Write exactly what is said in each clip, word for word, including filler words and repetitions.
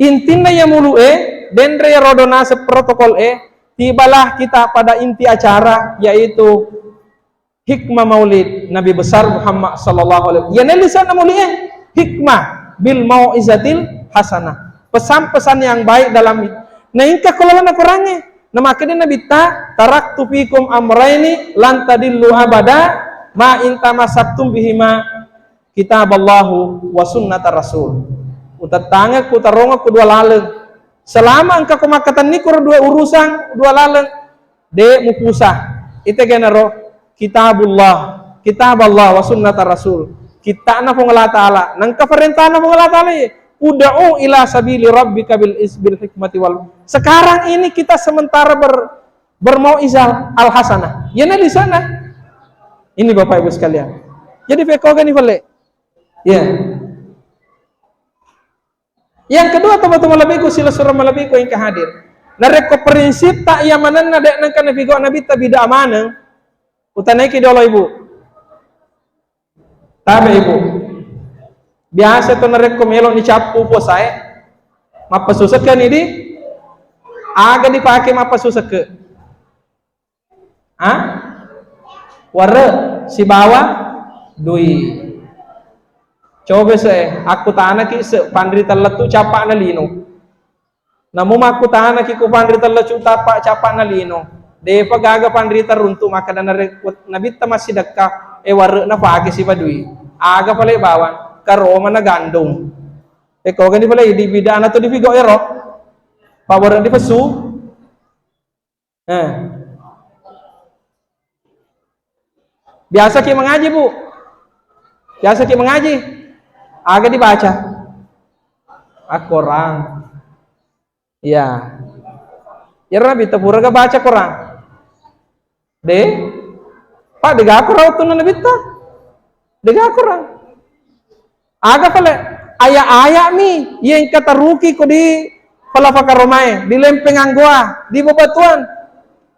Intinna iya mulu'e, denre iyaro do naseng protokol e, tibalah kita pada inti acara, yaitu hikmah maulid Nabi besar Muhammad sallallahu alaihi wasallam. Iyana lisanna mauli'e, hikmah bil mau'izatil hasanah. Pesan-pesan yang baik dalam, na engka ko lalenna Qurangnge. Na makkeda Nabitta, "Taraktu fikum amraini lan tadillu abada ma in tamassaktum bihima kitaballahu wa sunnata rasul." Utettangekku, utarongekku dua laleng. Selama engka ko makkatenni koro dua urusan, dua laleng, de' mupusa. Ite genaro kitabullah, kitaballah wa sunnata rasul. Kitta'na Puang Allah Ta'ala. Nengka parentana Puang Allah Ta'ala ye. "Ud'u ila sabili rabbika bil is-, bil hikmati wal." Sekarang ini kita sementara ber-, bermau'izah al-hasanah. Iyana di sana. Ini Bapak Ibu sekalian. Jadi, pekogani pale. Ya. Yang kedua, teman-teman malebbiku, silessureng malebbiku engka hadir. Narekko prinsipta iya manenna de' nengka napigau Nabitta, bid'ah maneng, utanaiki dolo, Ibu. Tabe, Ibu. Biasa to narekko melo ni cappu puasae, mappesu sekke ni di, aga dipake mappesu sekke? Ha? Warre sibawa dui. Coba se, akkutanaki se, panrita lettu cappa'na lino. Namu makkutanaki ku panrita lettu tappa cappa'na lino. Depa gaga panrita runtu, makkeda narekko Nabitta massidekka, e, warre napake siba dui. Aga pale bawang, karoma na gandung. E, kogani pale di bidana to dipigau ero. Pa warre dipessu. Eh. Biasa ki mengaji, Bu? Biasa ki mengaji? Aga dibaca? Al-Quran. Iya. Iyaro Nabitta pura ga baca Quran? De? Pak, de ga Quran wettunna Nabitta? De ga Quran. Aga pale, aya-aya mi, iya engka taruki ko di pala pakaromae, di lempeng anggoa, di bebatuan.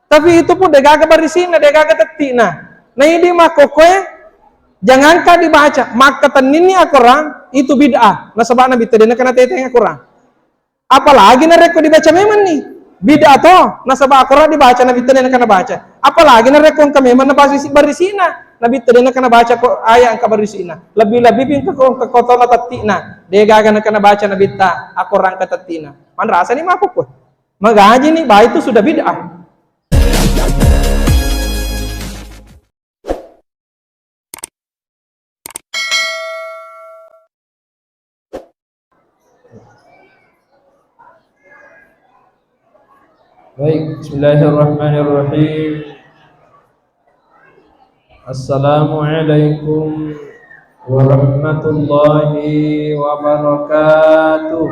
Tapi itu pun degaga barisina, degaga tetti'na. Na idi makkokkoe, jangankan dibaca, makkatenninni Al-Quran, itu bid'ah. Nasaba Nabitta de nakenna teteng Al-Quran. Apalagi narekko dibaca memang ni, bid'ah to, nasaba Al-Quran dibaca, Nabitta de nakenna baca. Apalagi narekko engka memang na barisi-, barisina, Nabitta de nakenna baca ko aya engka barisina. Lebbi-lebbi pi engka ko, engka kotona tetti'na, degaga nakenna baca Nabitta Al-Quran engka tetti'na. Manrasani makkokkoe. Magajini, bah, itu sudah bid'ah. Baik, bismillahirrahmanirrahim. Assalamualaikum warahmatullahi wabarakatuh.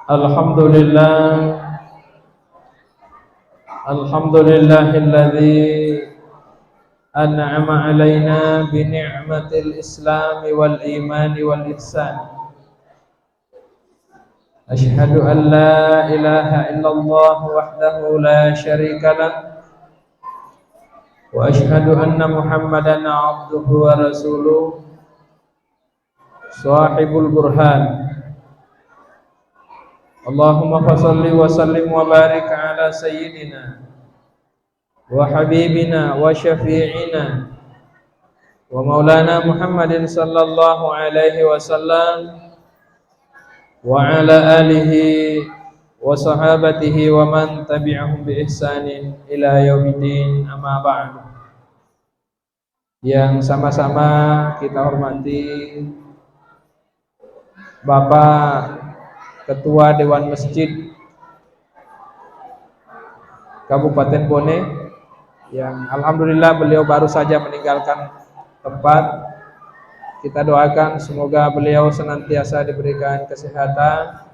Alhamdulillah. Alhamdulillahilladzi an'ama alaina bi ni'matil islami wal imani wal ihsan. Asyhadu an la ilaha illallah wahdahu la syarika lah. Wa asyhadu anna Muhammadan abduhu wa rasuluh. Sahibul burhan. Allahumma fasalli wa sallim wa barik ala sayyidina wa habibina wa syafi'ina wa maulana Muhammadin sallallahu alaihi wasallam wa ala alihi wa sahabatihi wa man tabi'ahum bi ihsanin ila yaumiddin, amma ba'du. Yang sama-sama kita hormati Bapak Ketua Dewan Masjid Kabupaten Bone, yang alhamdulillah beliau baru saja meninggalkan tempat. Kita doakan semoga beliau senantiasa diberikan kesehatan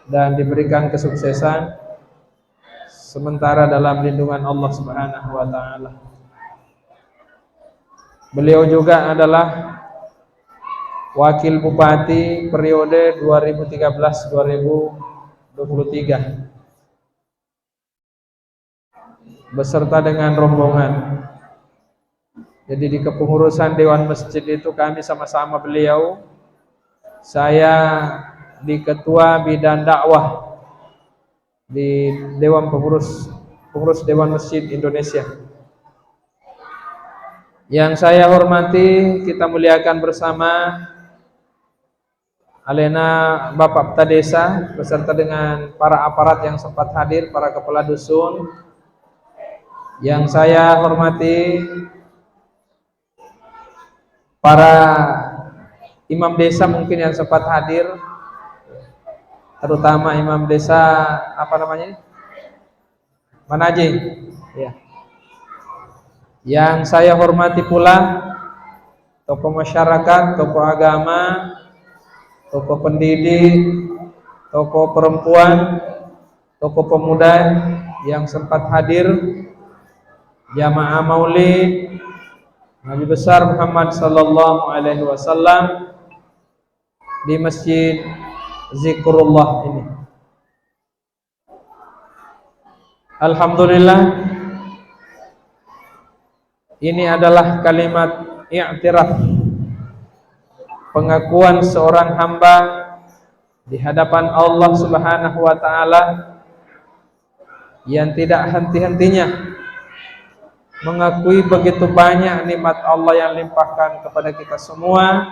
dan diberikan kesuksesan sementara dalam lindungan Allah Subhanahu wa Ta'ala. Beliau juga adalah Wakil Bupati periode dua ribu tiga belas dua ribu dua puluh tiga, beserta dengan rombongan. Jadi di kepengurusan Dewan Masjid itu kami sama-sama beliau. Saya di ketua bidang dakwah di Dewan Pengurus, Pengurus Dewan Masjid Indonesia. Yang saya hormati, kita muliakan bersama alena Bapak Peta Desa beserta dengan para aparat yang sempat hadir, para kepala dusun. Yang saya hormati para imam desa mungkin yang sempat hadir, terutama imam desa, apa namanya, Manajing. Ya. Yang saya hormati pula tokoh masyarakat, tokoh agama, tokoh pendidik, tokoh perempuan, tokoh pemuda yang sempat hadir, jamaah maulid Nabi besar Muhammad sallallahu alaihi wasallam di Masjid Zikrullah ini. Alhamdulillah, ini adalah kalimat i'tiraf, pengakuan seorang hamba di hadapan Allah Subhanahu wa Ta'ala yang tidak henti-hentinya mengakui begitu banyak nikmat Allah yang limpahkan kepada kita semua,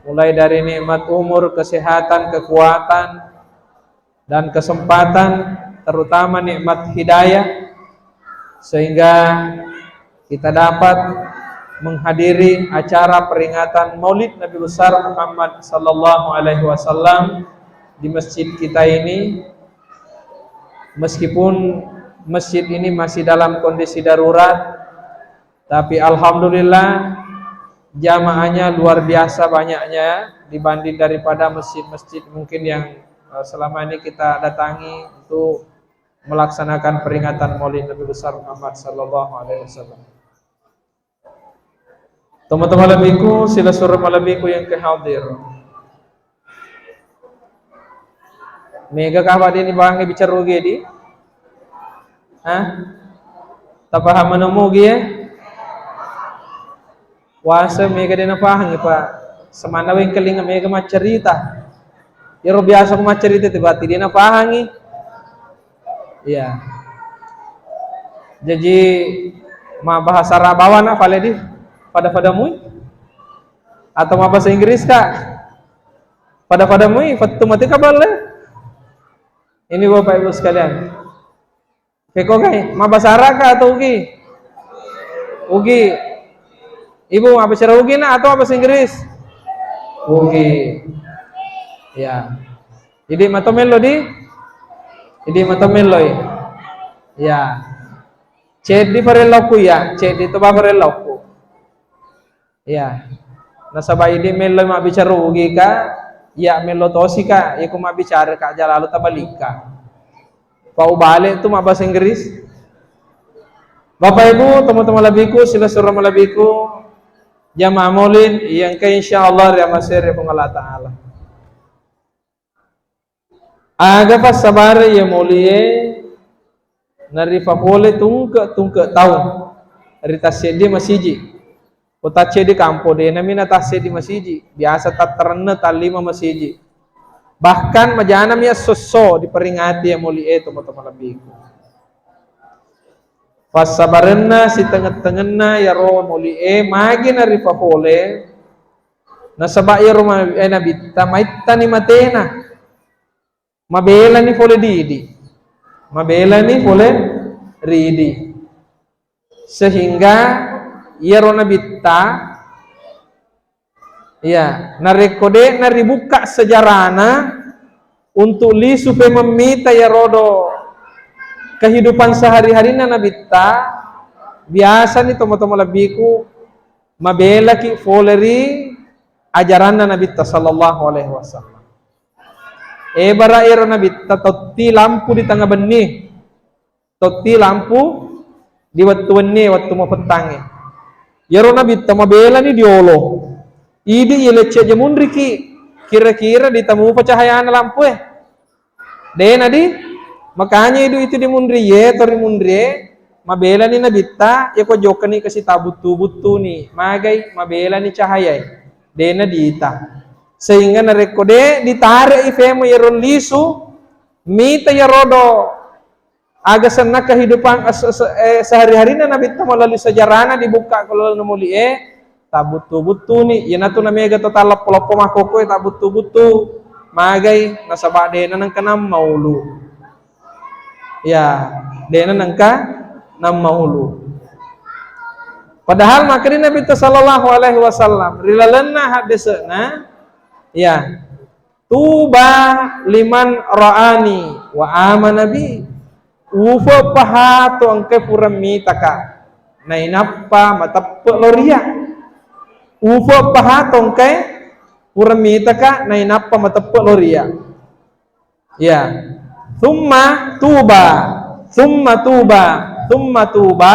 mulai dari nikmat umur, kesehatan, kekuatan, dan kesempatan, terutama nikmat hidayah, sehingga kita dapat menghadiri acara peringatan Maulid Nabi Besar Muhammad sallallahu alaihi wasallam di masjid kita ini. Meskipun masjid ini masih dalam kondisi darurat, tapi alhamdulillah jamaahnya luar biasa banyaknya dibanding daripada masjid-masjid mungkin yang, eh, selama ini kita datangi untuk melaksanakan peringatan Maulid Nabi Besar Muhammad sallallahu alaihi wasallam. Teman-teman lebihku, sila suruh malebbiku yang kehadir. Mega kapa deni bangi bicara ugi di? Hah? Tapaham menemugi ya? Wase mega dena pahangi, Pak. Semana wengkelinga mega maccerita. Iyaro biasa ku maccerita itu berarti dena pahangi. Iya. Jaji, mabbahasa Arab bawana pale di pada-pada mui? Atau mabbahasa Inggris ka? Pada-pada mui, fettu mati ka balle? Ini Bapak Ibu sekalian. Peko kai, mabbahasa Arab ka atau ugi? Ugi. Ibu, mabbicara ugi na atau bahasa Inggris? Ugi. Ya. Jadi mato mello di? Jadi mato mello ya. Ya. Ceddi parelloku ya, ceddi to ba parelloku. Iya. Nasaba idi mello mabbicara ugi ka, iya mello tosi ka, iko mabbicara ka aja lalu tabalikka. Pau bale tu mabbahasa Inggris. Bapak Ibu, teman-teman lebihku, sila suruh malebbiku, jamaah maulid, yang ke insya Allah ri amasere Puang Allah Ta'ala. Aga passabareng iya mulie naripapole tungke-tungke taung ri tasseddi masiji. Ko tasseddi kampo, de nami na tasseddi masiji, biasa tattarenne tallima masiji. Bahkan majanami esso-esso diperingati iya mulie, tomatoa malebbiku. Passabarenna sitengeng-tengenna iyaro mulie magi naripapole, nasaba iyaro ma-, eh, nabitta maittani matena. Mabelani fole ri idi. Mabelani fole ri idi. Sehingga iyaro nabitta, iya, narekko de'na ribukka sejarana untuk lisu pe memmita iyarodo kehidupan sehari-harinna nabitta, biasani tomatoa malebbiku mabelaki fole ri ajaranna nabitta sallallahu alaihi wasallam. Ebara ero nabitta totti lampu di tengnga benni, totti lampu di wettu wennie, wettu mapettangnge. Iyaro nabitta mabelani diolo. Idi iya lecce je munriki, kira-kira ditamupa cahayana lampue. Dena di, makanya idu itu dimunrie, to rimunrie, mabelani nabitta, yako jokkani kasi tabuttu-buttuni, magai mabelani cahayae, dena diita. Sehingga narekko de ditare'i femo yero lisu, mita yarodo aga senna kehidupan es-, es-, eh, sehari-harina nabitta melalui sejarahna dibukka ko lalenna moli e, tabuttu-buttuni. Iyanatu namega to talleppo-leppo makkokkoe tabuttu-buttu. Magai nasaba dena nengka nammaulu. Ya, dena nengka nammaulu. Padahal makkeda Nabitta sallallahu alaihi wasallam ri lalenna haddese'na, ya, tuba liman ra'ani wa amana bi. Ufe paha to engkai pura mitaka, nainappa mateppe lo ria. Ufe paha to engkai pura mitaka, nainappa mateppe lo ria. Ya. Summa tuba, summa tuba, summa tuba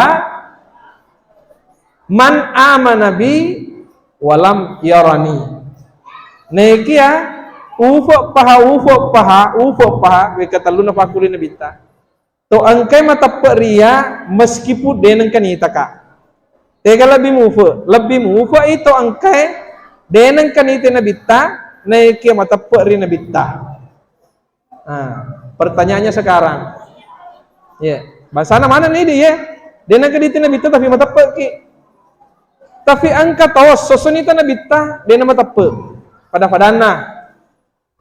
man amana bi walam yarani. Nekia ufe paha, ufe paha, ufe paha, wekka telluna pakkulinna bitta. To engkai mateppe ria meskipun de nengka nitaka. Tega lebbi mufe, lebbi mufe i to engkai de nengka nite nabitta, nekia mateppe ri nabitta. Nah, pertanyaannya sekarang, ya, bangsana mana nih dia? Dia nang kediti nabitta tapi mateppe ki. Tapi engka to sossonita nabitta, dia nama teppe. Pada-padanna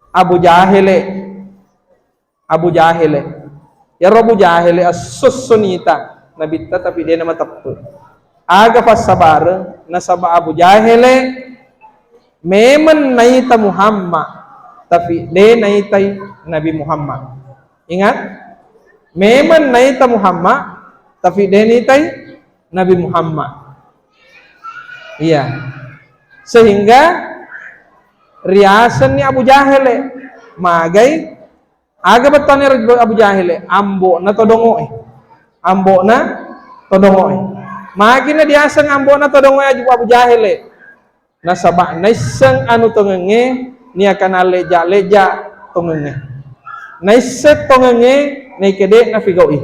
Abu Jahele, Abu Jahele. Yaro Abu Jahele assossonita nabitta tapi dia nama teppe. Aga passabareng nasaba Abu Jahele memeng naita Muhammad, tapi de naitai Nabi Muhammad. Ingat, memeng naita Muhammad, tapi de naitai Nabi Muhammad. Iya. Sehingga riasenni Abu Jahele, magai. Aga bettuanna Abu Jahele, ambo'na todongo'e. Ambo'na todongo'e. Magi na diaseng ambo'na todongo'e Abu Jahele? Nasaba naisseng anu tongengnge niaka nalleja-leja tongengnge. Naisseng tongengnge naika de nafigau'i.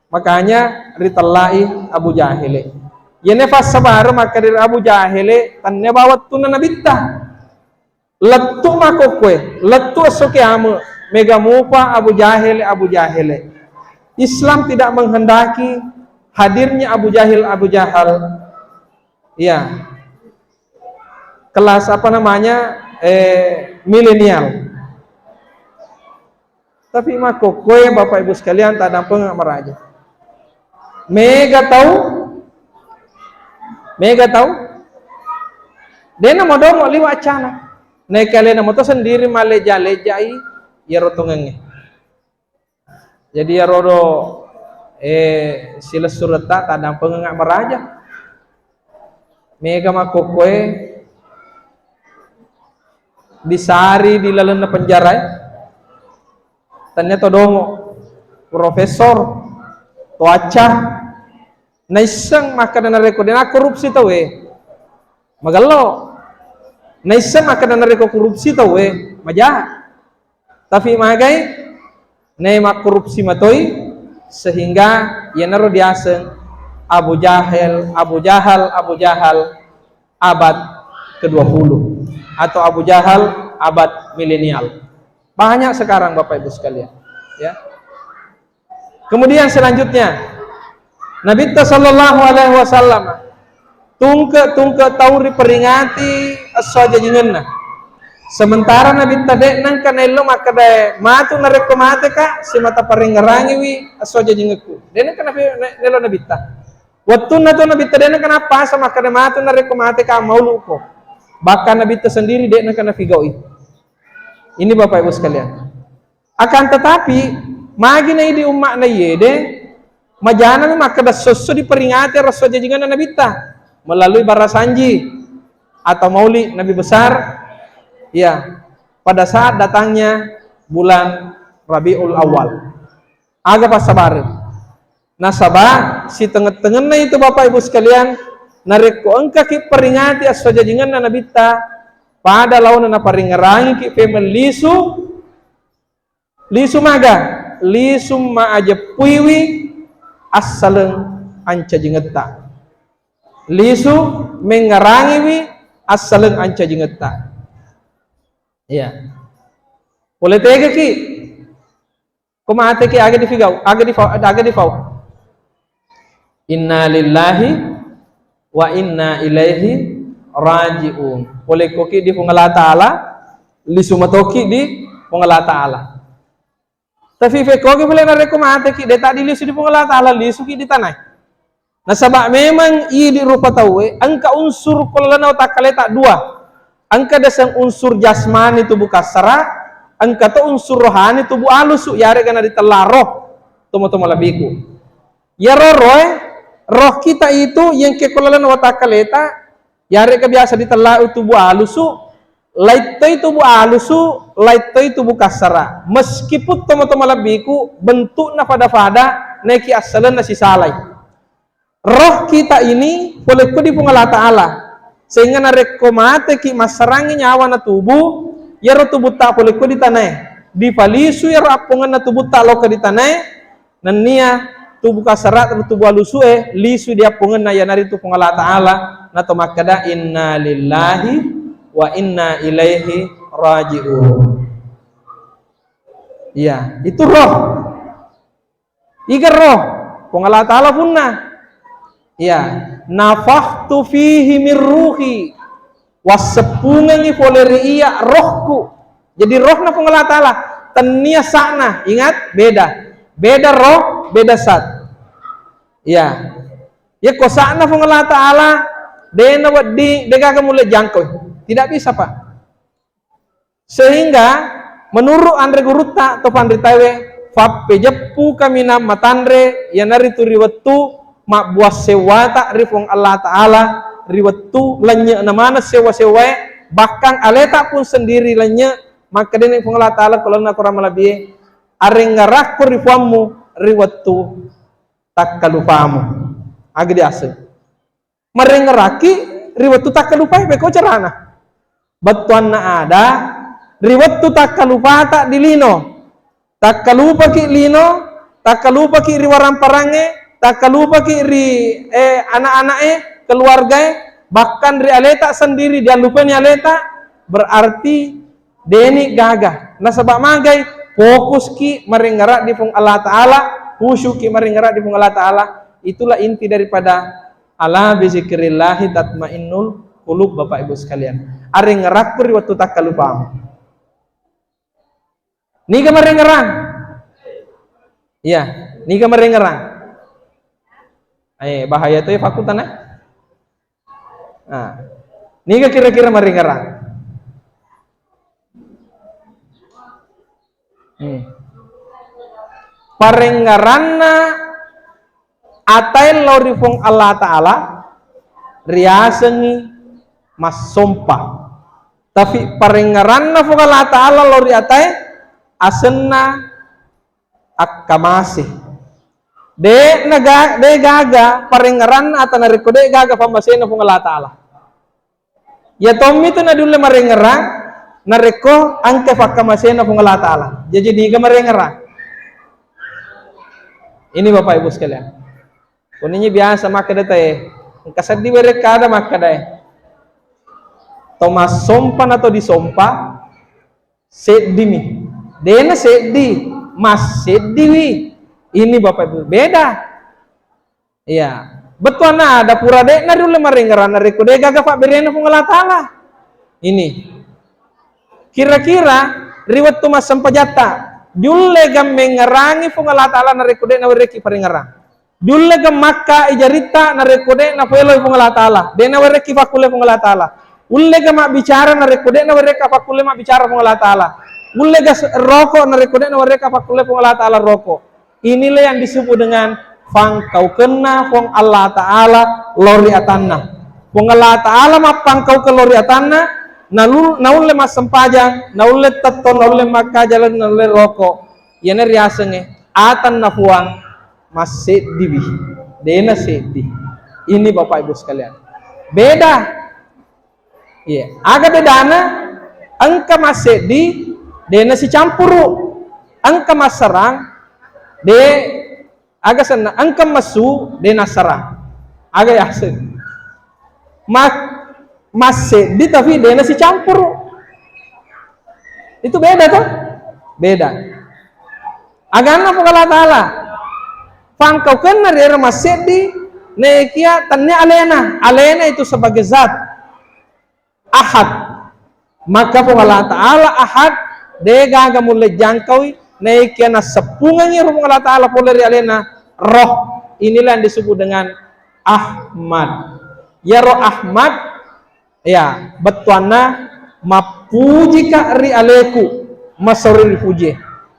Makanya ritellai Abu Jahele. Yene fassabaro makkeda Abu Jahele, tannia bawang wettunna nabitta. Lettu makkokkoe, lettu esso kiameq, mega mupa Abu Jahele, Abu Jahele. Islam tidak menghendaki hadirnya Abu Jahil, Abu Jahal. Iya. Kelas apa namanya? Eh, milenial. Tapi makkokkoe, Bapak Ibu sekalian, tadampengeng maraja. Mega tau, mega tau, dena modongo liwa accana. Naik alena moto sendiri maleja-lejai yero tongengnge. Jadi yarodo, eh, silessuretta tadampengeng maraja. Mega makkokkoe disari di lalenna penjarae. Tania to dongo, profesor, to acca, naisseng makkeda narekko dena korupsi tauwe, magello. Naisseng makkeda narekko korupsi tauwe, maja. Tapi magai, nae makkorupsi matoi, sehingga iyanaro diaseng Abu Jahel, Abu Jahal, Abu Jahal abad kedua puluh atau Abu Jahal abad milenial. Banyak sekarang, Bapak Ibu sekalian. Ya. Kemudian selanjutnya, Nabitta sallallahu alaihi wasallam tungke-tungke tau riperingati esso ajajingenna. Sementara Nabitta de nengka naello makkeda, matu narekko mateka, simata parengngerangiwi esso ajajingekku. De nengka napi-, naello Nabitta. Wettunna tu Nabitta de nengka nappasa makkeda, matu narekko mateka, mauluko. Bahkan Nabitta sendiri de nengka nafigaui. Ini Bapak Ibu sekalian. Akan tetapi, magi naidi umma'na iyede, majanami makkeda sosso diperingati ero esso ajajingenna Nabitta melalui barasanji atau maulid Nabi besar, ya, pada saat datangnya bulan Rabiul Awal. Aga passabareng? Nasaba sitengeng-tengenna itu, Bapak Ibu sekalian, narekko engkaki peringati esso ajajingenna Nabitta, pada laona naparingerangiki pemeng lisu, lisu maga? Lisu maajeppuiwi assaleng ancajingetta. Lisu mengngerangiwi assaleng ancajingetta. Iya. Pole tegaki. Ko mateki aga difigau, aga difau, aga difau. Inna lillahi wa inna ilaihi raji'un. Pole koki di Puang Allah Ta'ala, lisu matoki di Puang Allah Ta'ala. Tapi fekkogi pole narekko mateki, de' tadilisu di Puang Allah Ta'ala, lisuki di tanai. Nasaba memang idi rupa tauwe, engka unsur ko lalenna watakkaleta dua. Engka daseng unsur jasmani tubuh kassara, engka to unsur rohani tubuh alusu, yarega naditella roh, tomo-tomo lebbiku. Yaro roe, roh kita itu yang ke ko lalenna watakkaleta, yarega biasa ditella tubuh alusu, laittoi tubuh alusu, laittoi tubuh kassara. Meskipun tomo-tomo lebbiku, bentukna pada-pada, naiki assalenna sisalai. Roh kita ini polekko di Puang Allah Ta'ala. Sehingga narekko mateki massarangi nyawa na tubuh, yaro tubutta polekko di tanae. Dipalisu yaro appongenna tubutta loka di tanae, nennia tubuh kasara, tubuh alusue lisu di appongenna, iyanaritu Puang Allah Ta'ala. Nato makkeda, "Inna lillahi wa inna ilaihi raji'un." Iya, itu roh. Iga roh? Puang Allah Ta'ala punna. Iya. "Nafakhtu fihi min ruhi." Wasseppungengi pole ri iya rohku. Jadi rohna Puang Allah Ta'ala. Tennia sa'na. Ingat, beda. Beda roh, beda sat. Iya. Iya ko sa'na Puang Allah Ta'ala, de' nawedding, de' gaga mulle jangkau. Tidak bisa, Pak. Sehingga menurut anre gurutta to panritaewe, fappejeppu kaminang matanre, iyanaritu ri wettu mabbuang sewwata ri Puang Allah Ta'ala, ri wettu lennye'na maneng sewwa-sewwae, bahkan aleta pun sendiri lennye', makkedani Puang Allah Ta'ala ko lalenna Qur'an malebbi'e, "Arengngerakko ri Puammu ri wettu takkalupamu." Aga diaseng. Marengngerakki ri wettu takkalupae, pekko carana. Bettuanna ada, ri wettu takkalupata di lino. Takkalupaki lino, takkalupaki ri waramparangnge, takkalupaki ri, eh, anak-anak'e, keluargae, bahkan ri aleta sendiri diallupani aleta, berarti de'ni gaga. Nasaba magai? Fokuski marengngerang di Puang Allah Ta'ala, khusyuki marengngerang di Puang Allah Ta'ala. Itulah inti daripada "Ala bizikrillahi tatmainnul qulub", Bapak Ibu sekalian. Arengngerakku ri wettu takkalupamu. Niga marengngerang? Iya, niga marengngerang? Eh, bahaya to ya fakutana. Nah, niga kira-kira marengngerang? Hmm. Parengngeranna atae lao ri Puang Allah Ta'ala riasengngi massompa. Tapi parengngeranna Puang Allah Ta'ala lao ri atae asenna akkamase. De' naga-, de' gaga parengngeranna ata narekko de' gaga pammasena Puang Allah Ta'ala. Iya tommi tu nadiulle marengngerang narekko engka pakkamasena Puang Allah Ta'ala. Jaji niga marengngerang? Ini Bapak Ibu sekalian. Kunini biasa makkeda tae, engka seddi werekka ada makkedae. To massompa na to disompa, seddimi. De'na seddi, masseddiwi. Ini Bapak Ibu, beda. Iya. Bettuanna ada pura de'na riulle marengngerang narekko de' gaga pabberena Puang Allah Ta'ala. Ini. Kira-kira ri wettu massempajatta, diulle ga mengngerangi Puang Allah Ta'ala narekko de' nawerekki parengngerang? Diulle ga makka ijaritta narekko de' napaeloi Puang Allah Ta'ala, de' nawerekki pakkulle Puang Allah Ta'ala? Ulle ga mabbicara narekko de' nawerekka pakkulle mabbicara Puang Allah Ta'ala? Ulle ga s-, roko narekko de' nawerekka pakkulle Puang Allah Ta'ala roko? Inilah yang disebut dengan pangkaukenna Puang Allah Ta'ala lao ri atanna. Puang Allah Ta'ala mappangkaukeng lao ri atanna, nalu-, naulle massempajang, naulle tettong, naulle makkajalang, naulle roko. Iyana riasengnge atanna Puang masseddiwi, de'na seddi. Ini Bapak Ibu sekalian. Beda. Iya, aga bedana? Engka masseddi, de'na sicampuru. Engka massarang, de', Aga senna engka messu de nassara. Aga yaseng. Ma-, masseddi tapi de nasicampuru. Itu beda toh? Beda. Aganna Puang Allah Ta'ala. Pangkaukenna riero masseddi, nekia tennia alena. Alena itu sebagai zat. Ahad. Maka Puang Allah Ta'ala Ahad, de gaga mulle jangkaui, nekia nasseppungengi ro Puang Allah Ta'ala pole ri alena, roh. Inilah yang disebut dengan Ahmad. Yaro Ahmad, ya, bettuanna mappujika ri aleku, masauri ri puje.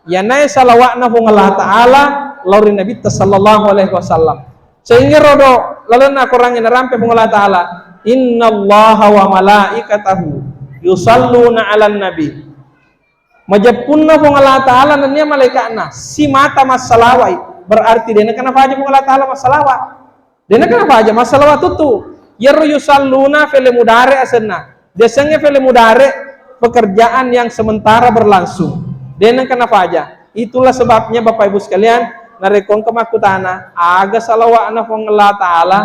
Yanae salawa'na Puang Allah Ta'ala lao ri Nabitta sallallahu alaihi wasallam. Sehingga rodo lalenna Korangnge narampe Puang Allah Ta'ala, "Innallaha wa malaikatahu yusalluna 'alan nabi." Majeppunna Puang Allah Ta'ala nennia malaika'na simata massalawai, berarti de nengka napaja Puang Allah Ta'ala massalawa. De nengka napaja massalawa tuttu. Yero yusalluna fi'il mudhari asenna. Biasanya fi'il mudhari pekerjaan yang sementara berlangsung. De nengka napaja. Itulah sebabnya Bapak Ibu sekalian, narekko engka makkutana, aga salawa'na Puang Allah Ta'ala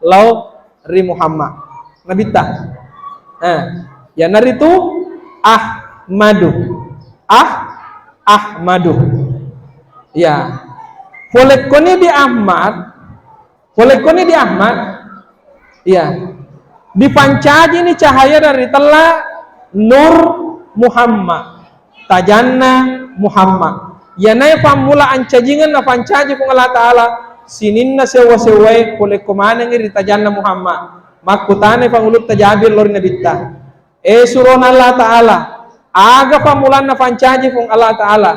lao ri Muhammad. Nabitta. Eh, yanaritu Ahmadu. Ah, Ahmadu. Ya. Polekkoni di Ahmad, polekkoni di Ahmad, ya. Dipancajini cahaya dari tella Nur Muhammad. Tajanna Muhammad. Iyanae pammula ancajingeng napancaji Puang Allah Ta'ala sininna sewwa-sewwae polekko manengngi ri tajanna Muhammad. Makkutanai pangulutta Jabir lao ri Nabitta, "E surona Allah Ta'ala, aga pammulanna pancaji Puang Allah Ta'ala?"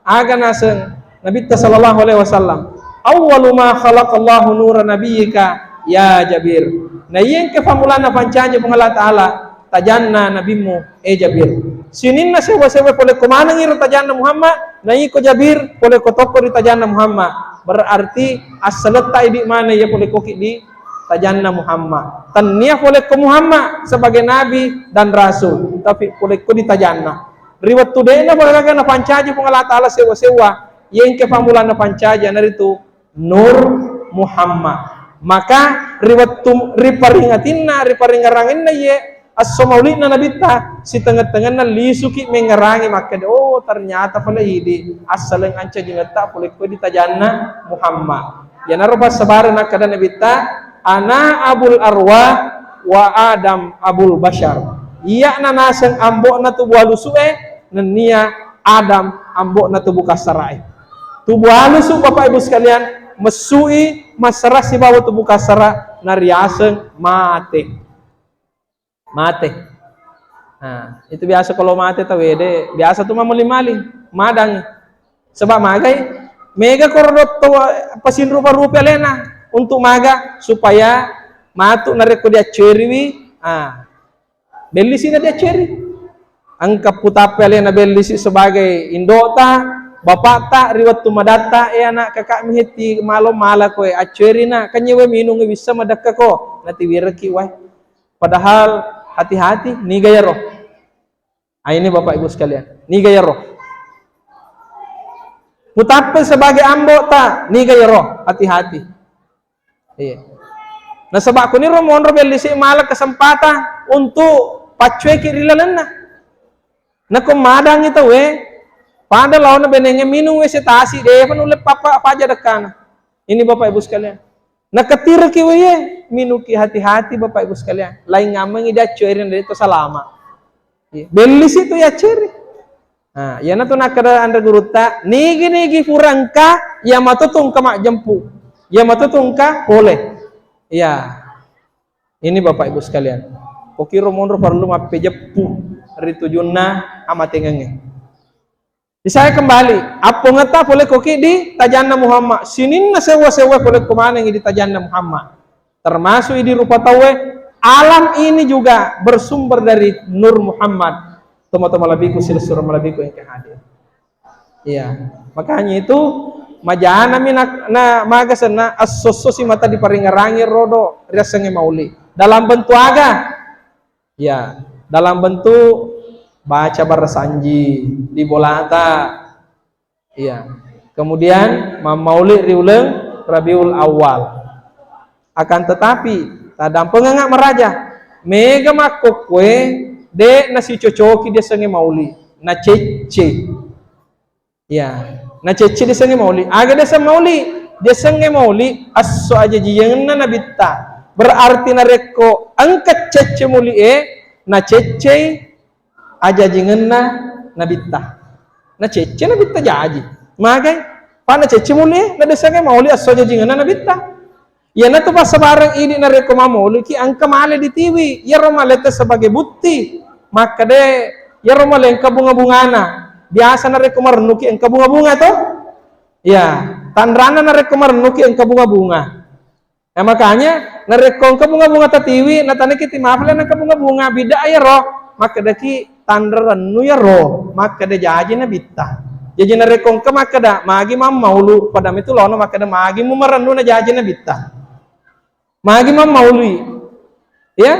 Aga naseng Nabitta sallallahu alaihi wasallam, "Awwalu ma khalaqallahu nura nabiyyika ya Jabir." Naiyengke pammulanna pancaji Puang Allah Ta'ala tajanna nabimmu, e Jabir. Sininna sewwa-sewwa polekko manengngi ri tajanna Muhammad, na iko Jabir polekko tokko ri tajanna Muhammad. Berarti assaletta idi maneng iya polekkoki di tajanna Muhammad. Tennia polekko Muhammad sebagai nabi dan rasul, tapi polekko di tajanna. Ri wettu de'na gaga napancaji Puang Allah Ta'ala sewwa-sewwa, yengke pammulanna pancaji anaritu Nur Muhammad. Maka ri wettu, ri paringatinna, ri paringaranginna iye esso mauli'na Nabitta, sitengeng-tengenna lisuki mengngerangi makkeda, "Oh, ternyata pale idi assaleng ancajingetta polekko di tajanna Muhammad." Iyanaro passabareng nakkeda Nabitta, "Ana abul arwah wa Adam abul bashar." Iya'na naseng ambo'na tubu alusu'e, nennia Adam ambo'na tubu kassara'e. Tubu alusu, Bapak Ibu sekalian, messui massara sibawa tubu kassara nariaseng mate. Mate. Nah, itu biasa kalau mate tau ede, biasa tu mammaling-maling, madang. Sebab magai, mega koro dotto pasinrupa-rupi alena untuk maga supaya matu narekko diacceriwi, ah, Bellisi na diacceri. Engka putappe alena bellisi sebagai indota, bapakta, ri wettu madatta, e anak, kakak mihetti malo mala koe, acceri na, kenyewe minung wissa madekka ko, natiwireki wae. Padahal hati-hati, niga yaro. Ah, ini Bapak Ibu sekalian, niga yaro. Putappe sebagai ambota, niga yaro, hati-hati. Iya. Nasaba kuniro monro bellisi mala kesempatan untuk paccueki ri lalenna. Nako madangi tauwe, pada laona benengnge minung wese tasi, depa nulle papa paja dekkana. Ini Bapak Ibu sekalian. Nakatiruki weye, minuki hati-hati Bapak Ibu sekalian. Laing ngamengi diacceri na deto salama. Iya. Bellisi tu yacceri. Nah, iyanatu nakkeda anre gurutta, nigi-nigi pura engka, iya matu tu engka majjempu, iya matu tu engka pole. Iya. Ini Bapak Ibu sekalian, kokiro monro perlu mappejeppu ri tujunna amatengengnge. Di saya kembali, appongetta pole koki di tajanna Muhammad, sininna sewwa-sewwa pole ko manengi di tajanna Muhammad. Termasuk idi rupa tauwe, alam ini juga bersumber dari Nur Muhammad. Toma-toma labiku, silessureng malabiku engka hadir. Iya, makanya itu majanami na, na maga senna esso-esso simata diparingerangi rodo riassengnge mauli. Dalam bentuk aga? Ya, dalam bentuk baca barasanji di bolata. Iya. Kemudian mammauli ri uleng Rabiul Awal. Akan tetapi, taddampenganga maraja, mega makkokkoe de' nasicocoki diasengnge mauli, nacecce. Ya, nacecce diasengnge mauli. Aga diaseng mauli? Diasengnge mauli esso ajajiangenna nabitta. Berarti narekko engka cecce mulie, naceccei ajajiangenna nabitta. Nacecce nabitta jaji. Magai? Pa nacecce mulie, nadiasengnge mauli esso ajajiangenna nabitta. Iyanatu passabareng idi narekko mamoliki engka male ditiwi, iyaro maleta sebagai bukti. Makkeda iyaro male engka bunga-bungana. Biasa narekko marennuki engka bunga-bunga to? Ya, tanranna narekko marennuki engka bunga-bunga. Nah, makanya narekko engka bunga-bunga tatiwi, natanaki timafale engka bunga-bunga, bidda iyaro. Makkedaki tanra rennu iyaro, makkeda jaji nabitta. Jaji narekko engka makkeda magi mammaulu, pada mitu laona makkeda magi mumarennu najaji nabitta. Magi mammaului. Ya?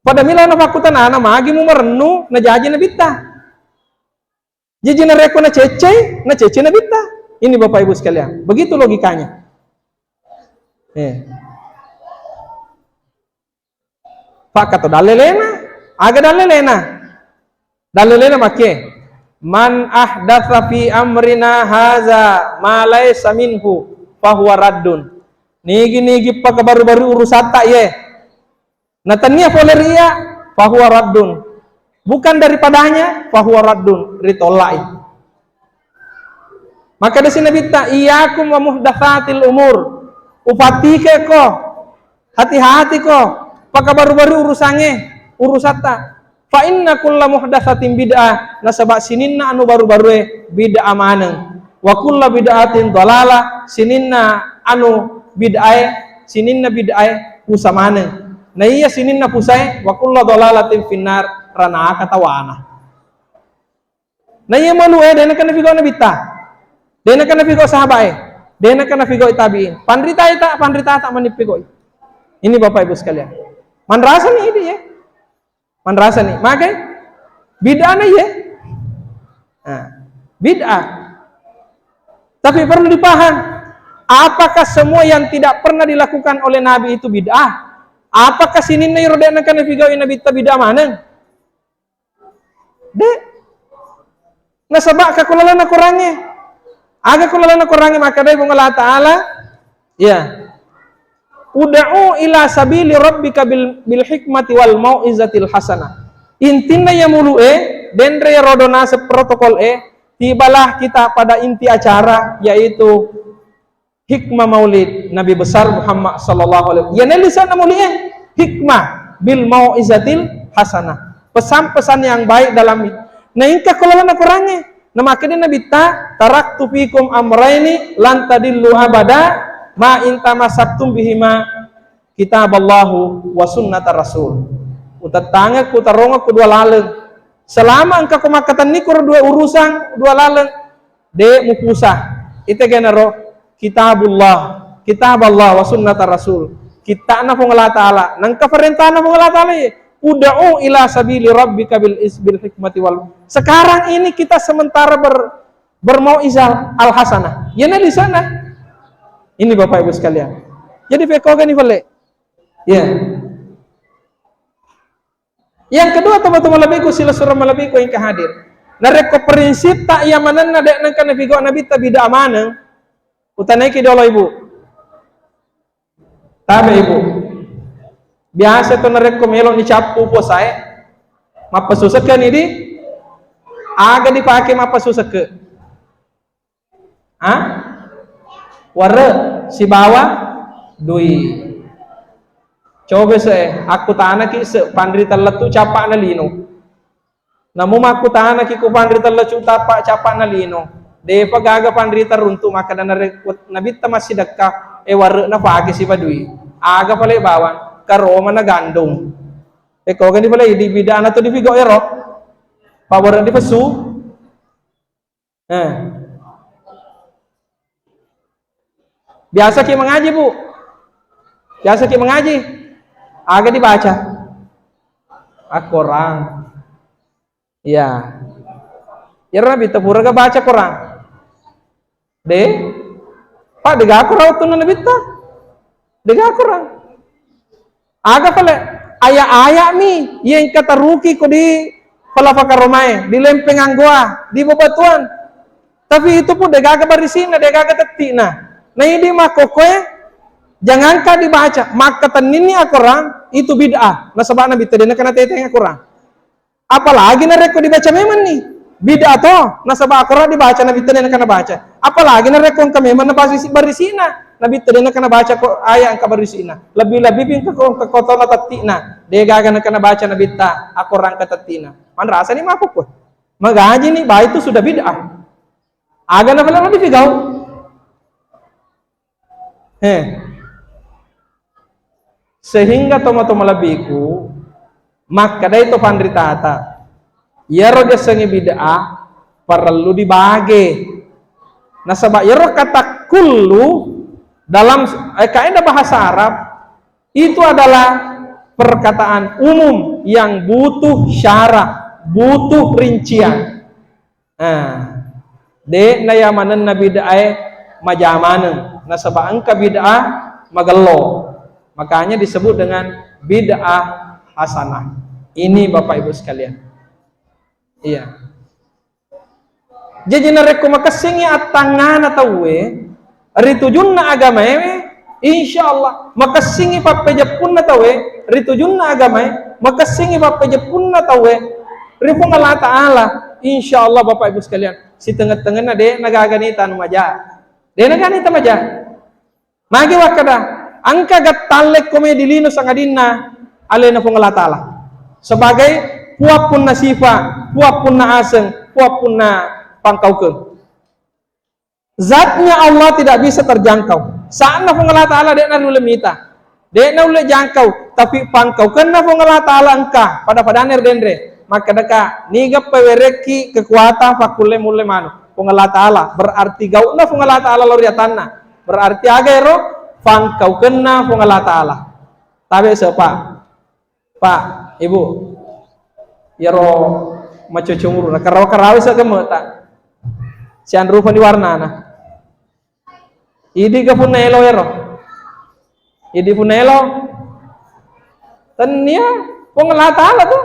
Pada mi laona pakkutanana magi mumarennu najaji nabitta. Jaji narekko naceccei, nacecce nabitta. Ini Bapak Ibu sekalian, begitu logikanya. Eh. Pakkato dallelena, aga dallelena? Dallelena makke, "Man ahdatsa fi amrina haza ma laisa minhu fahuwa raddun." Nigi-nigi pakabaru-baru urusatta iye. Natennia pole ri iya, fahuwa raddun. Bukan daripadanya, fahuwa raddun, ritolai. Maka desi Nabitta, "Iyyakum wa muhdatsatil umur." Upatikeko, hati-hatiko, pakabaru-baru urusangnge, urusatta. "Fa inna kulla muhdatsatin bid'ah," nasaba sininna anu baru-barue bid'ah maneng. "Wa kulla bid'atin dhalalah," sininna anu bid'ae, sininna bid'ae pusa maneng. Na iya sininna pusae, "Wa kulla dhalalatin finnar," ranaka tawana. Na iya malu e, de' nakenna pigau Nabitta, de' nakenna pigau sahabae, de' nakenna pigau tabi'in. Panrita ita, panrita ta mani pigau. Ini Bapak Ibu sekalian. Manrasani idi ya. Manrasani. Magai? Bid'ah na iya. Nah, bid'ah. Tapi perlu dipaham, apakah semua yang tidak pernah dilakukan oleh Nabi itu bid'ah? Apakah sininna iro de' nakenna pigau Nabitta bid'ah maneng? De'. Nasaba ka kulalana Korangnge. Aga kulalana Korangnge, makkeda Puang Allah Ta'ala, ya. "Ud'u ila sabili rabbika bil, bil hikmati wal mau'izatil hasanah." Intinna ya mulu e, denre ya rodo naseng protokol e, tibalah kita pada inti acara, yaitu hikmah maulid Nabi besar Muhammad sallallahu alaihi wasallam. Iyana lisanna maulid e, hikmah bil mau'izatil hasanah. Pesan-pesan yang baik dalam, na engka kulalana Korangnge. Na makkeda Nabitta, "Taraktu fikum amraini lan tadillu abada ma in tamassaktum bihima kitaballahu wa sunnata rasul." Utettangekku, utarongekku dua laleng. Selama engka ko makkatenni koro dua urusan, dua laleng, de' mupusa. Ite genaro kitabullah, kitaballah wa sunnata rasul. Kitta'na Puang Allah Ta'ala. Nengka parentana Puang Allah Ta'ala, "Ud'u ila sabili rabbika bil is-, bil hikmati wal." Sekarang ini kita sementara ber-, bermau'izah al-hasanah. Iyana lisanna. Ini Bapak Ibu sekalian. Jadi pekogani pale. Ya. Yang kedua, teman-teman malebbiku, silessureng malebbiku engka hadir. Narekko prinsipta iya manenna de' nengka napigau Nabitta bid'ah maneng, utanaiki dolo Ibu. Tabe Ibu. Biasa to narekko melo ni cappu puasae, mappasusekkeni di, aga dipake mappasusekke? Ha? Warre sibawa dui. Coba se, akkutanaki se, panrita lettu cappa'na lino. Namu makkutanaki ku panrita lettu cappa', cappa'na lino. De'pa gaga panrita runtu, makkeda nare-, Nabitta massidekka, e warre'na pake siba dui. Aga pale bawang, karoma na gandung. E kogani pale di bidana tu dipigau ero. Pawarre dipessu. Eh. Biasa ki mengaji, Bu? Biasa ki mengaji? Aga dibaca? Al-Quran. Iya. Iyaro Nabitta pura ga baca Quran? De? Pak, dega akorang wettunna Nabitta? Dega akorang. Aga pale, aya-aya mi, iya engka taruki ko di pala pakaromae, di lempeng anggoa, di bebatuan. Tapi itu pun degaga barisi'na, degaga tetti'na. Nah, idi makkokkoe, jangankan dibaca, makkatenninni akorang, itu bid'ah. Nasaba Nabitta de' nakenna teteng akorang. Apalagi narekko dibaca memang ni, bid'ah to, nasaba akorang dibaca, Nabitta de' nakenna baca. Apalagi narekko engka memang nabarisi-, barisi'na, Nabitta de' nakenna baca ko aya engka barisi'na. Lebbi-lebbi pi engka ko, engka ko tona tetti'na, degaga nakenna baca Nabitta akorang engka tetti'na. Manrasani makkokkoe. Magajini, bah, itu sudah bid'ah. Aga na pale dipigau. Eh. Sehingga tomatoa malebbiku, makkedai to panritata, iyaro diassengnge bid'ah parellu dibage. Nasaba iyaro kata kullu dalam, eh, kaidah bahasa Arab itu adalah perkataan umum yang butuh syarat, butuh rincian. Ah, de' na iya manenna bid'ae maja maneng, nasaba engka bid'ah magello. Makanya disebut dengan bid'ah hasanah. Ini Bapak Ibu sekalian. Iya. Jaji narekko makessingngi attangngana tauwe, ri tujunna agamae, insya Allah, makessingngi pappejeppunna tauwe, ri tujunna agamae, makessingngi pappejeppunna tauwe, ri Puang Allah Ta'ala, insya Allah, Bapak Ibu sekalian, sitengeng-tengenna de' nagagani tanu maja. De' nagani tanu maja. Magi wakkeda, engka gattalle ko me di lino sangadinna alena Puang Allah Ta'ala. Sebagai puappunna sifa, puappunna aseng, puappunna pangkaukeng. Zatnya Allah tidak bisa terjangkau. Sa'na Puang Allah Ta'ala de' naulle mita. De' naulle jangkau. Tapi pangkaukenna Puang Allah Ta'ala engka. Pada-padana ri denre. Makkedaka, niga pawerekki kekuatan pakkulle mulle manu. Puang Allah Ta'ala. Berarti gau'na Puang Allah Ta'ala lao ri atanna. Berarti aga ero? Pangkaukenna Puang Allah Ta'ala. Tabe' sepa. Pak, Ibu, iyaro macoco umuru, nakarawa-karawai sa gemme'ta. Sianrupani warnana. Idi ga punna elo ero? Idi punna elo? Tennia, Puang Allah Ta'ala tu.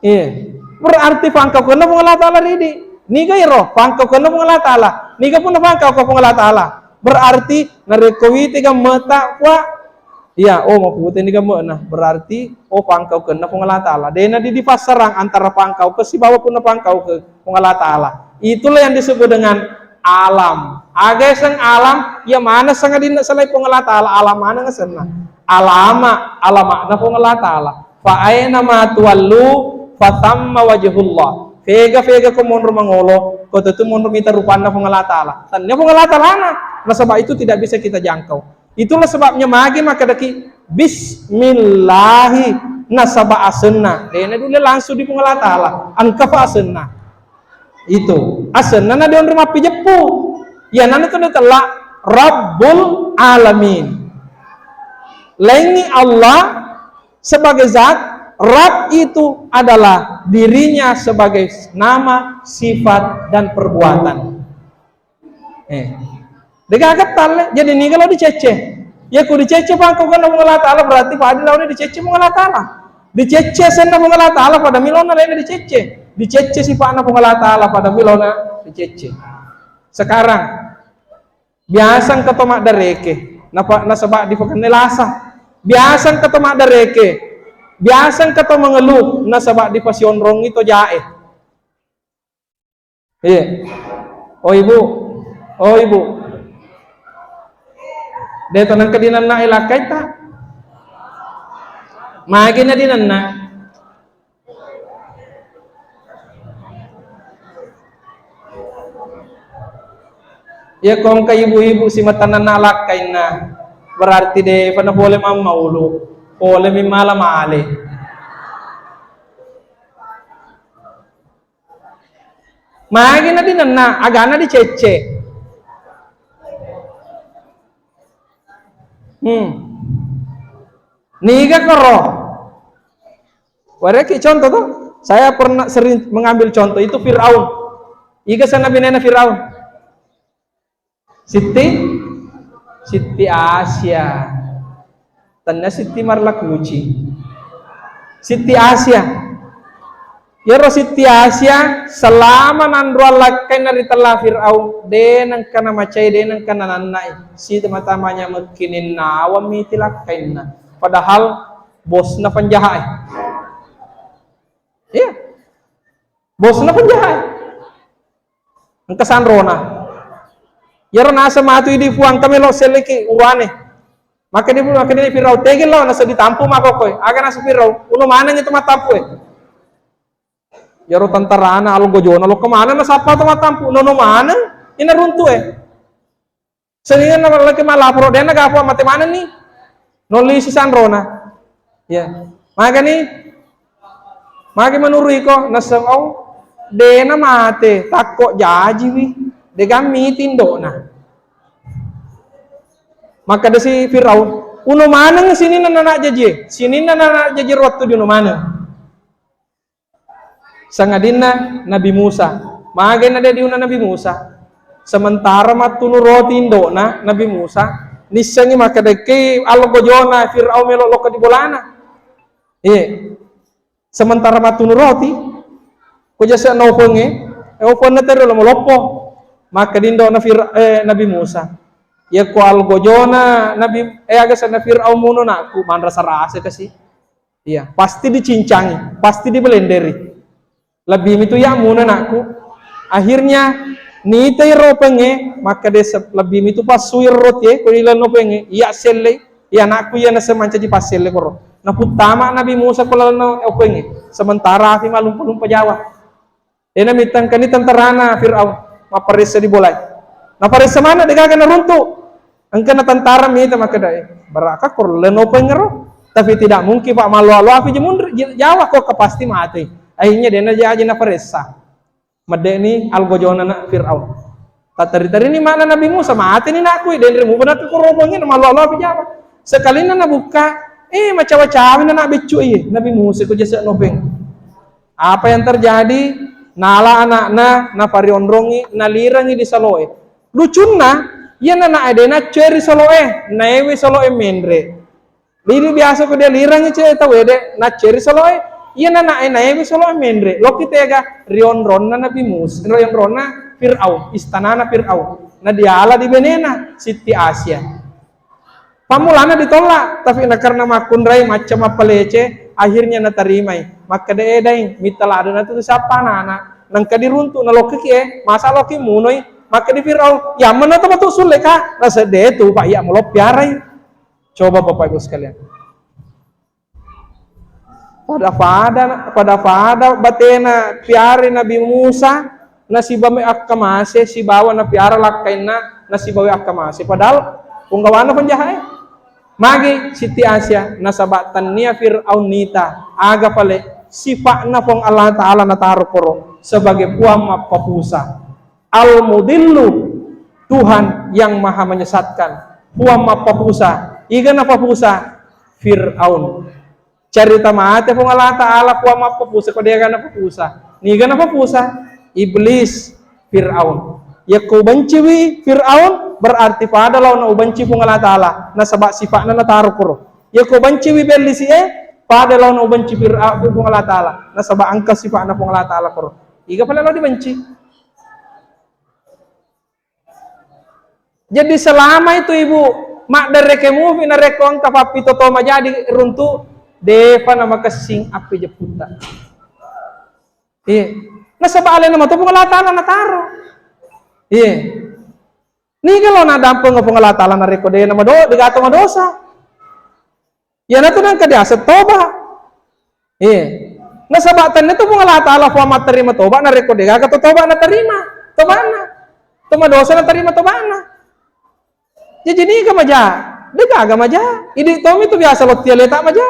Iya. Berarti pangkaukenna Puang Allah Ta'ala ridi. Niga ero? Pangkaukenna Puang Allah Ta'ala. Niga punna pangkauka Puang Allah Ta'ala? Berarti narekko witi gemme'ta, Pak, iya, oh, mapute ni gemme'na. Berarti, oh, pangkaukenna Puang Allah Ta'ala. De'na di, dipassarang antara pangkaukeng sibawa punna pangkaukeng Puang Allah Ta'ala. Itulah yang disebut dengan alam. Aga aseng alam, iya maneng sangadinna selain Puang Allah Ta'ala, alam maneng asenna. Alama, alama'na Puang Allah Ta'ala. Fa aina ma tuwallu fa thamma wajhullah. Fega-fega ko monro mangolo, ko tetu monro mita rupanna Puang Allah Ta'ala. Tennia Puang Allah Ta'ala na, nasaba itu tidak bisa kita jangkau. Itulah sebabnya magi makkedaki bismillahi, nasaba asenna. De'na dulle langsung di Puang Allah Ta'ala. Engka fa asenna. Itu. Asenna na dionroi mappijeppu. Iyanana tu natella Rabbul Alamin. Laingi Allah sebagai zat, Rabb itu adalah dirinya sebagai nama, sifat, dan perbuatan. Eh. Degaga talle, jadi niga lao dicecce. Ya ku dicecce pangkaukenna Puang Allah Ta'ala berarti pada laona dicecce Puang Allah Ta'ala. Dicecce asenna Puang Allah Ta'ala pada mi laona lainna dicecce. Dicecce sifa'na Puang Allah Ta'ala pada mi laona dicecce. Sekarang, biasa engka to maddareke, napa-, nasaba dipakenne lasa. Biasa engka to maddareke, biasa engka to mengeluh, nasaba dipasionrongi to jae. Iya. Oh, Ibu. Oh, Ibu. De to nengka dinanna e lakkaita. Magi na dinanna. Iya, ko engka ibu-ibu simatananna lakkainna, berarti de fa napole mammaulu, pole mi mala male. Magi na dinanna, agana dicecce. Hmm. Niga koro? Wareki contoh tuh. Saya pernah sering mengambil contoh itu Firaun. Iga sana binena Firaun. Sitti, Sitti Asia. Tennia Sitti Marlakuci. Sitti Asia. Iyaro Sitti Asia selama nanruang lakkainna ri tella Firaun, de nengka namacai, de nengka nanannai. Sitama-tamanya mekkininnawa miti lakkainna. Padahal bosna penjahat. Iya. Bosna penjahat. Engka sanrona. Iyaro naseng matu idi Puang, engka melo selleki uruane. Maka di, maka di Firaun, "Tegi lao, naseddi tampu mako koe." Aga naseng Firaun, "Uno maneng itu matampu e." Iyaro tentarana algojona, "Lo kemana nasappa to matampu? Nono maneng ina runtu e." Seninna laki malaporo, dena gapo mate manenni. Nolli si sanrona. Ya. Magani? Magi menurut iko, naseng au, dena mate, takko jajiwi. Dega miti indokna. Maka desi Firaun, "Uno maneng sininna nana jaji, sininna nana jaji rottu di uno maneng." Sangadinna Nabi Musa. Magai na de diuna Nabi Musa. Sementara mattunu roti indokna Nabi Musa, nissengi makkedakke algojona Firaun melo lokka di bolana. Iya. Sementara mattunu roti, ko jasa na opengnge, eh, openna tero lo maloppo. Makkeda indokna Fir-, eh, Nabi Musa. Yakko algojona Nabi, eh, aga sana Firaun muno nakku, manrasa-rasa kasi. Iya, pasti dicincangi, pasti dibelenderi. Lebbi mitu iya muna nakku. Akhirnya nitai ro opengnge, makkeda se-, lebbi mitu passui roti e, ko ilenno opengnge, iya sellei, iya nakku iya naseng mancaji passelle koro. Naputtama Nabi Musa ko lalenna opengnge, sementara api malumpa-lumpa jawa. Dena mittangkani tentarana Firaun mapparessa di bolai. Naparessa mana degaga naruntu. Engkana tentara mita makkeda, "Eh, baraka koro leno pengero." Tapi tidak mungkin, Pak, mallo-allo api jemunri, j-, jawa kok pasti mati. Akhirnya dena jaji naparessa. Medeni algojona na Firaun. Tattari-tarini mana Nabi Musa, mati ni nakku, denre muba nakku koro bengi, mallo-allo api jawa. Sekalina nabuka, eh, macawa-cawa na nak beccu, iya, Nabi Musa ko jasa nopeng. Apa yang terjadi? Nala anakna, naparionrongi, nalirangi di saloe. Lucunna, iya nana ede nacceri saloe, naewe saloe menre. Lidi biasa ko dia lirangi ce tau ede, nacceri saloe, iya nana e naewe saloe menre. Loki tega, rionronna Nabi Musa, rionronna Fir'aun, istanana Fir'aun. Nadiala di benena, Sitti Asia. Pammulana ditolak, tapi na karena makkunrai, macca mappalece, akhirnya natarimai. Makkeda, "Eh, Daeng, mitta ladena tu siapa anak-anak? Nengka diruntu, nalokkiki, eh, masa lokki munoi?" Makkeda Firaun, "Ya, mana tu matu sulle, Kak?" Nasedde tu, Pak, ya, meloppi arai. Coba Bapak Ibu sekalian. Pada-pada, pada-pada batena piara Nabi Musa, nasibawa akkamase, sibawa napiara lakkainna, nasibawa akkamase. Padahal punggawana penjahat e. Magi Sitti Asia, nasaba tannia Fir'aun nita, aga pale sifa'na Puang Allah Ta'ala nataro koro sebagai Puang mappapusa. Al-Mudillu, Tuhan yang Maha Menyesatkan. Puang mappapusa. Iga napapusa? Fir'aun. Carita mate Puang Allah Ta'ala, Puang mappapusa, ko de'ga napapusa. Niga napapusa? Iblis, Fir'aun. Yakko ubenciwi Fir'aun, berarti pada laona ubenci Puang Allah Ta'ala. Nasaba sifa'na nataro koro. Yakko ubenciwi bellisi e, pada laona ubenci Fir'aun, Puang Allah Ta'ala. Nasaba engka sifa'na Puang Allah Ta'ala koro. Iga pale lao dibenci? Jadi selama itu ibu maddereke mufi narekko engka pappito to majadi runtu, depa namakessing appi jepputta. Iya. Nasaba alena matu Puang Allah Ta'ala nataro. Iya. Niga lo nadampeng Puang Allah Ta'ala narekko de namado-, degato madosa. Iyanatu nengka diaseng toba. Iya. Nasaba tennia tu Puang Allah Ta'ala Puang matterima toba, narekko degaga to toba naterima tobana. To madosa naterima tobana. Jaji niga maja? Degaga maja. Idi tomi tu biasa lottia leta maja.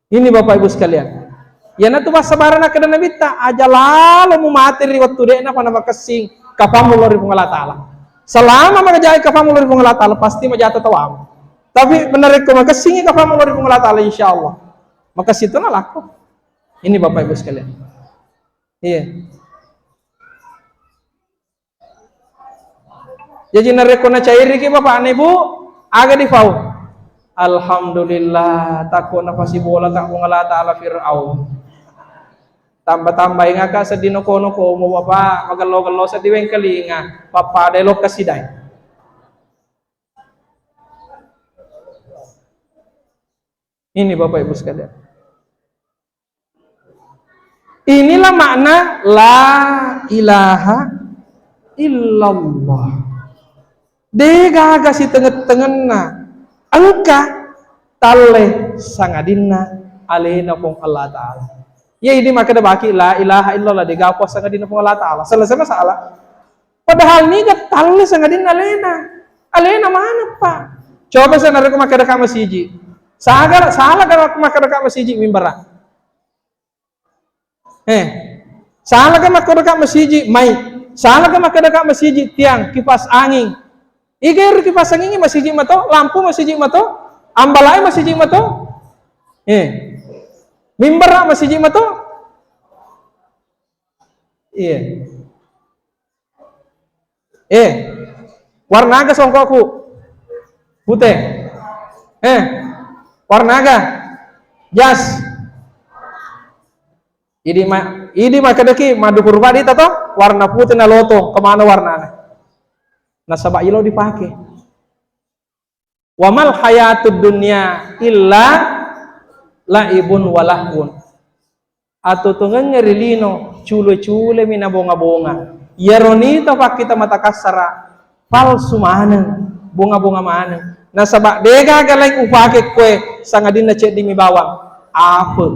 Ini Bapak Ibu sekalian. Iyanatu passabarana keda Nabitta, aja lalo mumate ri wettu de'na pa namakessing kapammu lao ri Puang Allah Ta'ala. Selama mangajai kapammu lao ri Puang Allah Ta'ala, pasti majata tawamu. Tapi benerekko makessingi kapammu lao ri Puang Allah Ta'ala, insya Allah makessing tu nalakko. Ini Bapak Ibu sekalian. Iya. Jaji narekko nacairiki bapakna, Ibu, aga dipau? Alhamdulillah, takko napasibola ta Puang Allah Ta'ala Fir'aun. Tamba-tambaingaka seddi noko-nokomu, Bapak, magello-gello seddi wengkalinga, pappada lokka sidai. Ini Bapak Ibu sekalian. Inilah makna la ilaha illallah. Degaga sitenget-tengenna engka talle sangadinna alena Puang Allah Ta'ala. Ya, ini makkeda baki la ilaha illallah, degaga puang sangadinna Puang Allah Ta'ala. Selesai masalah. Padahal niga talle sangadinna alena. Alena maneng, Pak. Coba sa narekko makkeda ka masiji. Saga, salah kan makkeda ka masiji mimbara. Eh, salah kan makkeda ka masiji mai. Salah kan makkeda ka masiji tiang, kipas angin. Iga ero kipas angin masiji mato, lampu masiji mato, ambalai masiji mato. Eh, mimbara masiji mato. Iya. Eh, warna aga songkokku? Pute. Eh, warna aga? Jas. Idi ma-, idi makkedaki maddu purba dita to, warna pute na loto, kemana warnana? Nasaba ilo dipake. Wa mal hayatud dunya illa laibun wa lahwun. Atutungengnge ri lino, cule-culemi na bonga-bonga. Iyaro nita pakkita mata kassara, palsu maneng, bonga-bonga maneng. Nasaba degaga laing upake koe, sangadinna ceddimi bawang. Afe.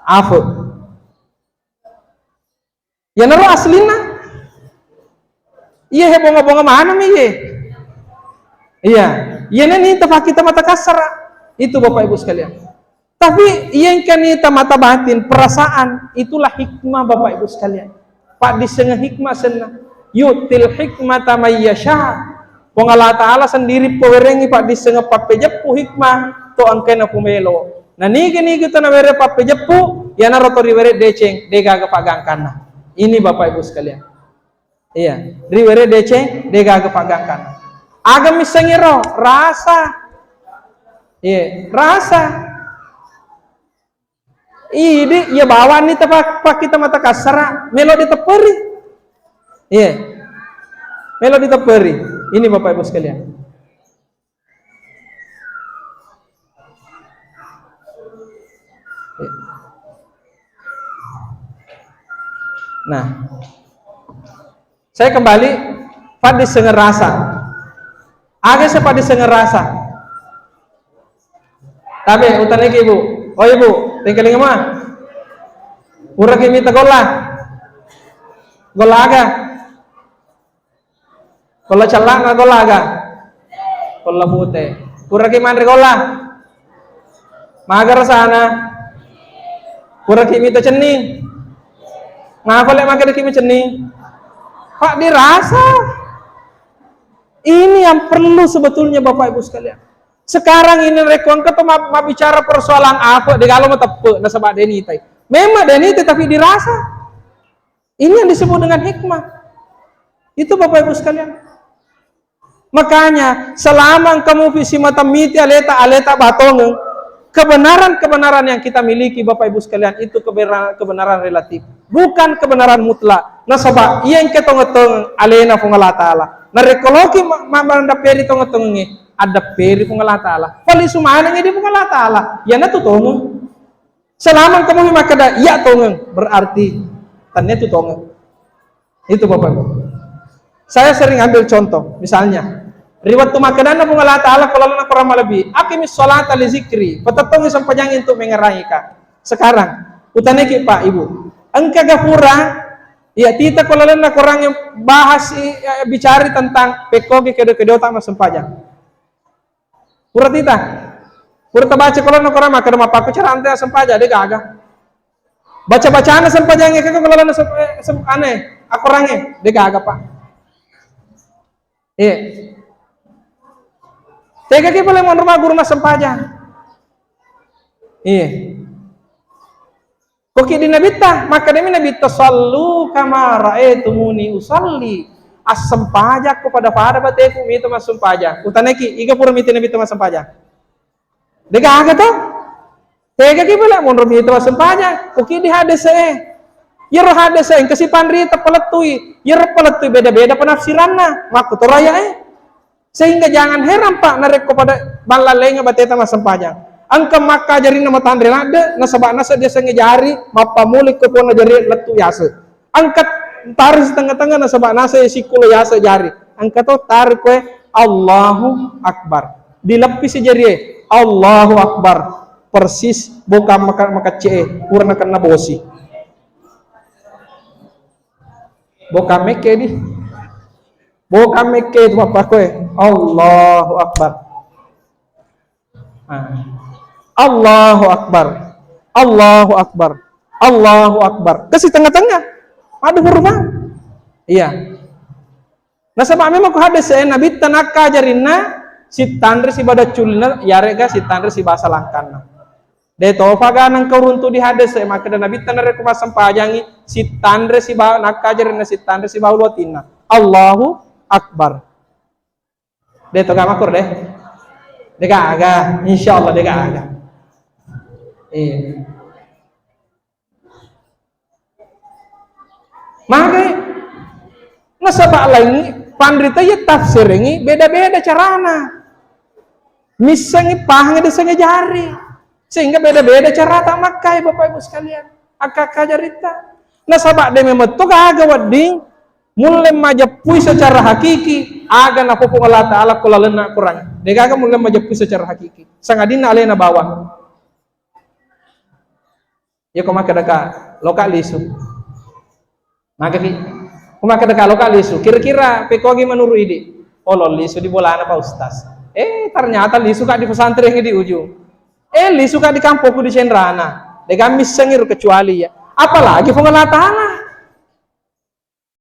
Afe. Iyanaro aslinna. Iya he bonga-bonga maneng mi iye. Iya. Iyana nita pakkita mata kassara. Itu Bapak Ibu sekalian. Tapi iya engka nita mata batin, perasaan, itulah hikmah Bapak Ibu sekalian. Paddissengeng hikmah senna. Yu'til hikmata may yasha. Puang Allah Ta'ala sendiri pawerengngi paddissengeng pappejeppu hikmah to engkae napumelo. Na nigi-nigi to nawere pappejeppu, iyanaro to riwere deceng, degaga paggangkanna. Ini Bapak Ibu sekalian. Iya, riwere deceng, degaga paggangkanna. Aga missengiro, rasa. Iya, rasa. Idi, iya bawanni tapa-, pakkita mata kassara, melo ditepperi. Iya. Melo ditepperi. Ini Bapak Ibu sekalian. Nah, saya kembali paddissengeng rasa. Aga se paddissengeng rasa? Tabe, utaniki Ibu. Oh Ibu, tengkelinga ma. Puraki mita golla. Golla aga? Golla cellana, golla aga? Golla pute. Puraki manre golla? Maga rasana? Puraki mita cenning? Ngapa le makkeda ki macenning? Pak, dirasa. Ini yang perlu sebetulnya Bapak Ibu sekalian. Sekarang ini rekko engka to mab-, mabbicara persoalan apa, de galo mateppe, nasaba de nitai. Memang de nitai, tapi dirasa. Ini yang disebut dengan hikmah. Itu Bapak Ibu sekalian. Makanya, selama engka mupi simata miti aleta, aleta batongeng, kebenaran-kebenaran yang kita miliki, Bapak Ibu sekalian, itu kebenaran, kebenaran relatif. Bukan kebenaran mutlak. Nasaba, iya engka tongeng-tongeng, alena Puang Allah Ta'ala. Narekko loki ma-, ma-, mandapperi tongeng-tongengnge, addapperi Puang Allah Ta'ala. Palisu manengngi di Puang Allah Ta'ala. Iyanatu tongeng. Selama engka mupi makkeda, iya tongeng, berarti tania tu tongeng. Itu Bapak Ibu. Saya sering ambil contoh, misalnya, ri wettu makkedanna Puang Allah Ta'ala ko lalenna Quran malebbi, "Aqimis sholata li zikri," patettongi sempajang untuk mengerangika. Sekarang, utaniki Pak Ibu, engka ga pura, iya tita ko lalenna Quran yang bahas, i-, eh, bicari tentang pekkogi kedo-kedo tak sempajang. Pura tita. Pura tabaca Quran, Quran makkeda mappakko caranta sempajang, de gaga. Baca-bacana sempajang, kega ko lalenna sem-, eh, sem-, ane, akorangnge, de gaga, Pak. Iya. Tega ki pale monro magguru massempajang. Iya. Ko ki di Nabitta, makkedami Nabitta, "Sallu kama raaitumuni usalli." Assempajakko pada-pada bateku mita massempajang. Utaneki, iga pura mita nabitta massempajang? Degaga to? Tegaki pale monro mita massempajang. Uki di hadese e. Iyaro hadese engka sipanrita palettui. Iyaro palettui beda-beda penafsiranna. Makkuto raya e. Sehingga jangan heran, Pak, narekko pada mallallenga bateta massempajang. Engka makkajarinna matanre ladde, nasaba nasa diasengnge jari, mappamuli ko pona jari lettu yase. Engka tari sitengnga-tengnga nasaba nasa sikkulo yase jari. Engka to tari koe Allahu Akbar. Dileppi si jarie, Allahu Akbar. Persis boka maka-, makacce e, pura nakenna bosi. Boka mekke di. Boka mekke itu apa koe. Allahu Akbar. Ah. Allahu Akbar. Allahu Akbar. Allahu Akbar. Kasi tengah-tengah. Ada huruf apa? Iya. Nasaba memang ko hadese e Nabitta nakkajarinna sittanre sibada culina, yarega sittanre sibasa langkanna. De tofa ga nengka uruntu di hadese e, makkeda Nabitta narekko massempajangi sittanre siba-, nakkajarinna sittanre sibawa luatinna. Allahu Akbar. De toga makkur de. Degaga, insyaallah degaga. Iya. Magai nasaba laingi panrita iya tafsirengi beda-beda carana. Missengi pahangi desengi jari. Sehingga beda-beda carata makkai, Bapak Ibu sekalian. Akka-akka jaritta. Nasaba de memetto gaga wedding mulle majeppui secara hakiki aga napopong Allah Ta'ala ko lalenna Quran. Degaga mulle majeppui secara hakiki. Sangadinna alena bawang. Iya ko makkedaka loka lisu. Makaki. Ko makkedaka loka lisu. Kira-kira pekogi menurut idi? Oh, lo lisu di bolana Pak Ustaz. Eh, ternyata lisu ka di pesantren di ujung. Eh, lisu ka di kampungku di Cenrana. Degaga missengi ro kecuali ya. Apalagi Puang Allah Ta'ala.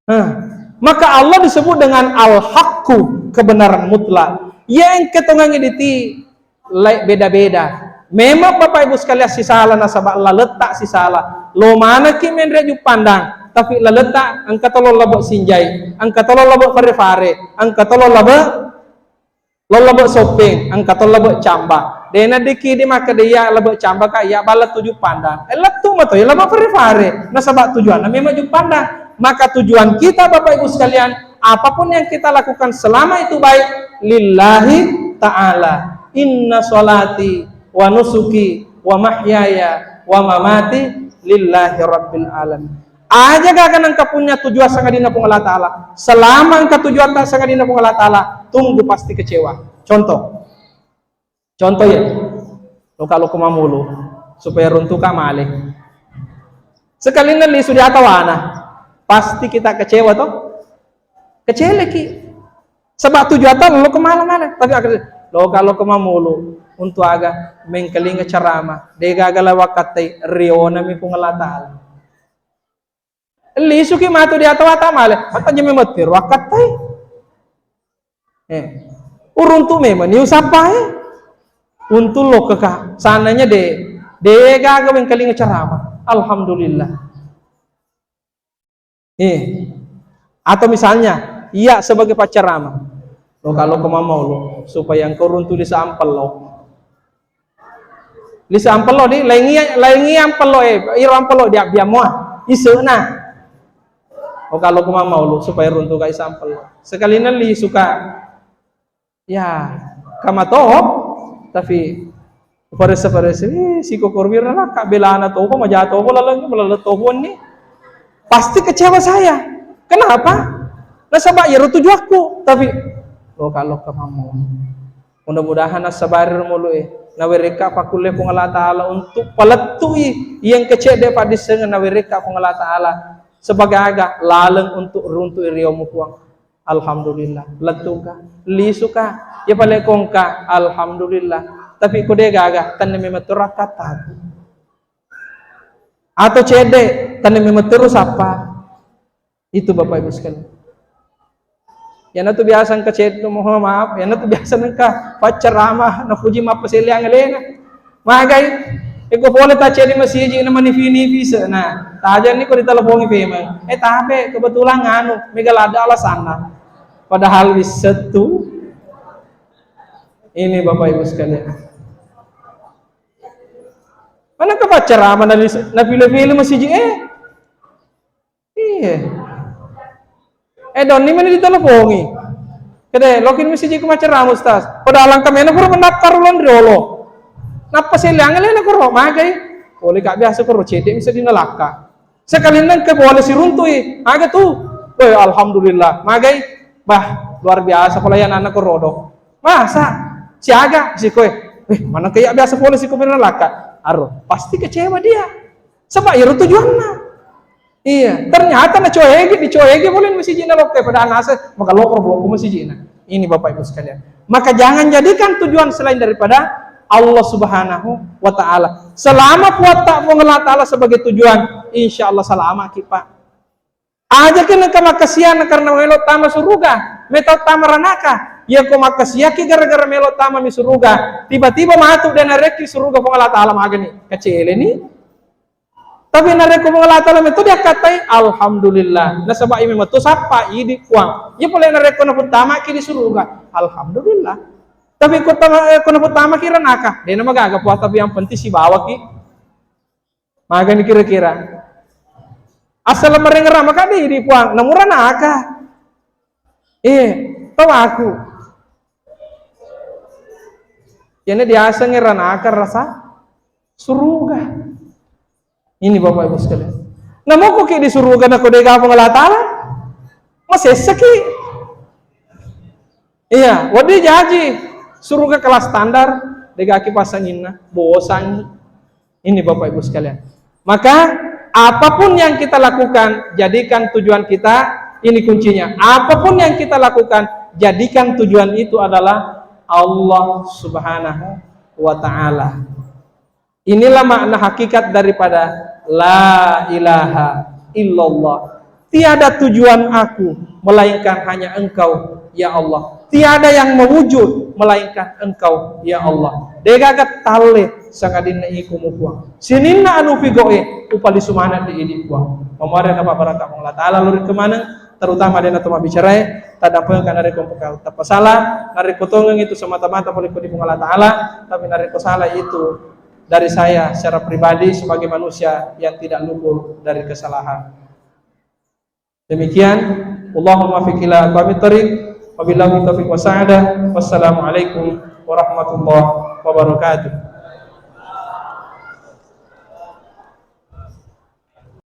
Nah, maka Allah disebut dengan Al-Haqqu, kebenaran mutlak. Iya engka tongengngi diti lai beda-beda. Memang Bapak Ibu sekalian sisala nasaba laletta sisala. Lo manekki menre Juppandang, tapi laletta engka tolo lebo Sinjai, engka tolo lebo Fare-Fare, engka tolo lebo Lo lebo Soppeng, engka to lebo Camba. Dena dikidi makkeda iya lebo Camba ka iya balla tuju Pandang. Eh, lettu mato iya lebo Fare-Fare. Nasaba tujuanna memang Juppandang. Maka tujuan kita Bapak Ibu sekalian, apapun yang kita lakukan selama itu baik lillahi ta'ala. Inna sholati wa nusuki wa mahyaya wa mamati lillahi rabbil alamin. Aja gaga nengka punya tujuan sangadinna Puang Allah Ta'ala. Selama engka tujuan tak sangadinna Puang Allah Ta'ala, tunggu pasti kecewa. Contoh. Contoh ya. Loka-loka mamulu supaya runtuka male. Sekali lisu di atawana, pasti kita kecewa toh. Keceleki. Sebab tujuan tak lo kemala-mala. Tapi akhirnya loka-loka mamulu untuk aga mengkelinga ceramah. Dega gala wakatai riona mi Puang Allah Ta'ala. Lisuki matu di atawata male, matajami mettiru akkatai. Eh, uruntu memang ni usappai. Untu lokkeka, sananya de, de gaga wengkalinga ceramah. Alhamdulillah. Eh, atau misalnya, iya sebagai pacarama, lo kalau ke mama lo, supaya engkau runtu di sampel lo. Lisu ampello di, laingi, laingi ampello, eh, iro ampello di abbiammo, ah. Isena. Oh, kalau ku mamaulu supaya runtu kai sampello. Sekali neli suka, ya, kama toho, tapi parese-parese, eh, siko korwirna lah, kak belana toho, maja toho, lalang, lalang toho ni. Pasti kecewa saya. Kenapa? Nasaba iyaro tujuakku. Tapi, lo kalau ke mamaulu. Mudah-mudahan nassabari ro mulu'e, nawerekka pakkulle Puang Allah Ta'ala untuk palettui iyeng kecedde paddissengeng, nawerekka Puang Allah Ta'ala sebagai aga laleng untuk runtu'i riomu Puang. Alhamdulillah, lettuka, lisuka, ya palekongka, alhamdulillah. Tapi ko de gaga, tenne memang tu rakkattaku. Atau cedde, tenne memang tu sappa. Itu Bapak Ibu sekalian. Yana tu biasa engka ceddo, mohon maaf, yana tu biasa engka paccarama napuji mappaseleang alena. Magai, eko pole tacedi masiji na manifi-nifi se, na tajanni ko ditelepongi pemeng. Eh, tabe, kebetulan nganu, mega ladde alasanna. Padahal wissettu. Ini Bapak Ibu sekalian. Mana ke pacar ama na, na pilih-pilih masiji eh? Iya. Eh, donni meni ditelepongi. Kede, lokin masiji ku macerama, Ustaz. Pada alangka mena pura mendaftar ulon riolo. Nappa seliang lena koro, magai. Boleh kak biasa koro, cedek bisa dinalaka. Sekali neng ke boleh siruntui. Maga tu. Woi, alhamdulillah. Magai. Bah, luar biasa pelayanan koro do. Masa? Siaga sikoe. Eh, mana kayak biasa boleh siko mena laka. Aro, pasti kecewa dia. Sebab itu tujuannya. Iya, ternyata na coege, dicoege boleh masiji na lokka, padahal nase maka lokro blokku masiji na. Ini Bapak Ibu sekalian. Maka jangan jadikan tujuan selain daripada Allah Subhanahu wa Ta'ala. Selama puatta Puang Allah Ta'ala sebagai tujuan, insya Allah salama ki, Pak. Aja ke nengka makasiana karena melo tama suruga, meta tama ranaka. Ya ko makasiaki gara-gara melo tama mi suruga, tiba-tiba matu dan nareki suruga Puang Allah Ta'ala magani. Kecele ni. Tapi narekko Puang Allah Ta'ala metto diakkatai, alhamdulillah. Nasaba imi metto sappa idi Puang. Iya pole narekko naputtamaki di suruga, alhamdulillah. Tapi ko tama, eh, ko naputtamaki ranaka, dena magaga Puang, tapi yang penting sibawaki. Magani kira-kira. Asal merengerang maka di idi Puang, namu ranaka. Eh, tau aku. Jadi diasengngi ranaka rasa suruga. Ini Bapak Ibu sekalian. Namoko ki di suruga nako dega Puang Allah Ta'ala? Masessaki. Iya, wadi jaji suruga kelas standar, degaki pasanginna, bosangi. Ini Bapak Ibu sekalian. Maka apapun yang kita lakukan, jadikan tujuan kita, ini kuncinya. Apapun yang kita lakukan, jadikan tujuan itu adalah Allah Subhanahu wa Ta'ala. Inilah makna hakikat daripada la ilaha illallah. Tiada tujuan aku melainkan hanya Engkau, ya Allah. Tiada yang mewujud melainkan Engkau, ya Allah. Degaga talle sangadinna iko mu Puang. Sininna anu pigoe upalisu maneng di idi Puang. Mamare na pabarakka Puang Allah Ta'ala lori kemaneng, terutama dena to mabbicarae, tadampengka narekko peka-, tappa sala, narekko tongeng itu semata-mata pole ko di Puang Allah Ta'ala, tapi narekko salah itu dari saya secara pribadi sebagai manusia yang tidak luput dari kesalahan. Demikian, Allahumma fiq ila aqwamit thariq, wabillahi taufiq wa sa'adah. Wassalamualaikum warahmatullahi wabarakatuh.